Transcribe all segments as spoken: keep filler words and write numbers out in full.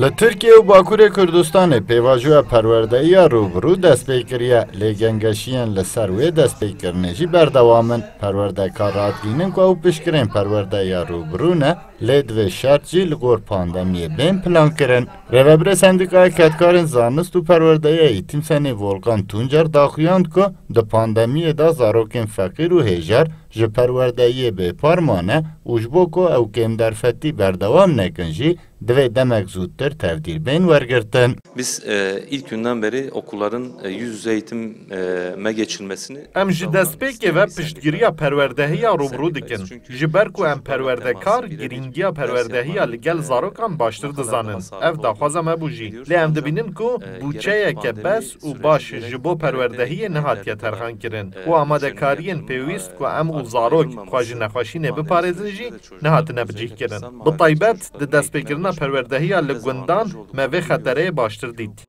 Li Tirkiye û Bakurê Kurdistanê pêvajoya perwerdeyiya rû bi rû dest pê kiriye, lê gengeşiyên li ser wê destpêkirinê jî berdewam in. Perwerdekar radgînin ku ew piştgirên perwerdeyiya rû bi rû ne, lê divê şert jî li gor pandemiyê bên plankirin. Rêvebirê Sendîkaya Kedkarên Zanist û Perwerdeyiya Îtîm Senî Volkan Tuncer daxuyand ku di pandemiyê de zarokên feqîr û hêjar ji perwerdeyiyê bêpar mane û ji bo ku ew kêmderfetî berdewam nekin jî, divê demek zûtir tevdîr bên wergirtin. Biz e, ilk günden beri okulların e, yüz yüze eğitime geçilmesini Em ji destpêkê ve piştgiriya perwerdehiya rûbirû dikin. Ji ber ku em perwerdekar girîngiya perwerdehiya li gel zarokan baştir dizanin. Ev daxwaza me bû jî. Lê em dibînin ku bûçeyeke bes û baş ji bo perwerdehiyê nehatiye terxan kirin û amadekariyên pêwîst ku em û zarok xwe ji nexweşînê biparêzin jî nehatine bicihkirin. Bi taybet di destpêkirina perwerdehiya li gundan me vê xetereyê baştir dît.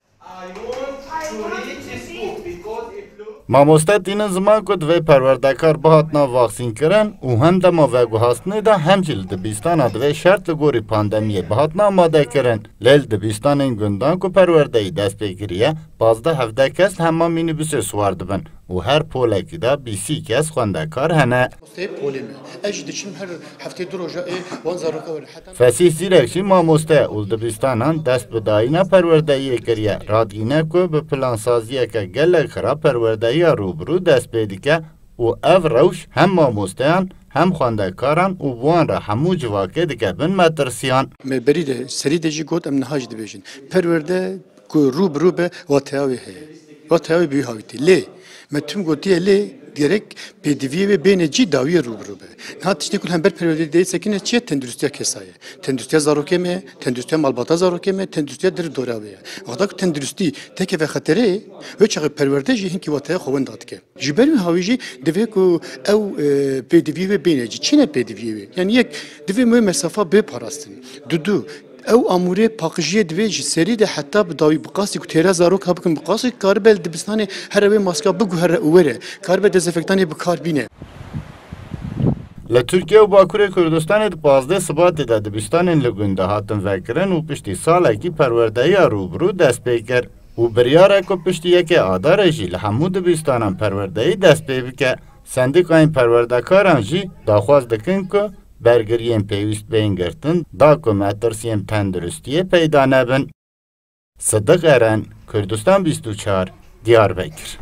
Mamoste tînin ziman ku divê perwerdekar bihatina vaksînkirin û hem dema veguhastinê de hem jî li dibistana divê şert li gorî pandemiyê bihatina amadekirin. Lê li dibistanên gundan ku perwerdeyî dest pê kiriye, pazdeh hevdeh kes li hema mînîbusê siwar dibin û her polekî de bîsî kes xwendekar hene. Mosteyê polê me. Ez jî diçim her heftê du roja ê wan zaroka were. Heta Fesîh Zîrek jî mamoste ye û li dibistanan dest bi dayîna perwerdeyiyê kiriye. Radgîne ku bi plansaziyeke gelek xirab perwerdeyiya rûbirû dest pê dike û ev rewş hem mamosteyan hem xwendekaran û bi wan re hemû civakê dike bin metirsiyan. Me berî de serî de jî got em niha jî dibêjin. Perwerde ku rû bi rû be, wateya wê heye. Wateya wê bi wî hawîtî. Lê me tim gotiye lê gerek pêdiviyê wê bêne cî dawiyê rû bi rû be. Niha tiştê ku li hember perwerdeyê dê sekine çi ye? Tenduristiya kesa ye. Tenduristiya zarokê me ye, tenduristiya malbata zarokê me ye, tenduristiya dir dora wê ye. Wexta ku tenduristî teke ve xeterê, wê çaxê perwerde jî hinkî wateya xwe wenda dike. Ji ber wî hawî jî divê ku ew, e, pêdiviyê wê bêne cî. Çi ne pêdiviyê wê? Yani yek, divê wê mesafa bê parastin. Dudu, ew amûrê paqijiyê divê ji serî de heta bi dawî bi qasî ku têra zaroka bikin, bi qasî karibe li dibistanê here wê maska biguhere û were. Karibe dezenfektanê bi kar bîne. Li Tirkiye û Bakurê Kurdistanê di pazdeh Sibatê de dibistanên li gund de hatin vekirin û piştî salekî perwerdeyiya rûbirû dest pê kir. û biryar e ku piştî yekê Adarê jî li hemû dibistanan perwerdeyî dest pê bike. Sendîkayên perwerdekaran jî daxwaz dikin ku bergiriyên pêwîst bên girtin, da ku metirsiyên tenduristiyê peyda nebin. Sidiq Eren, Kurdistan bîst û çar, Diyarbekir.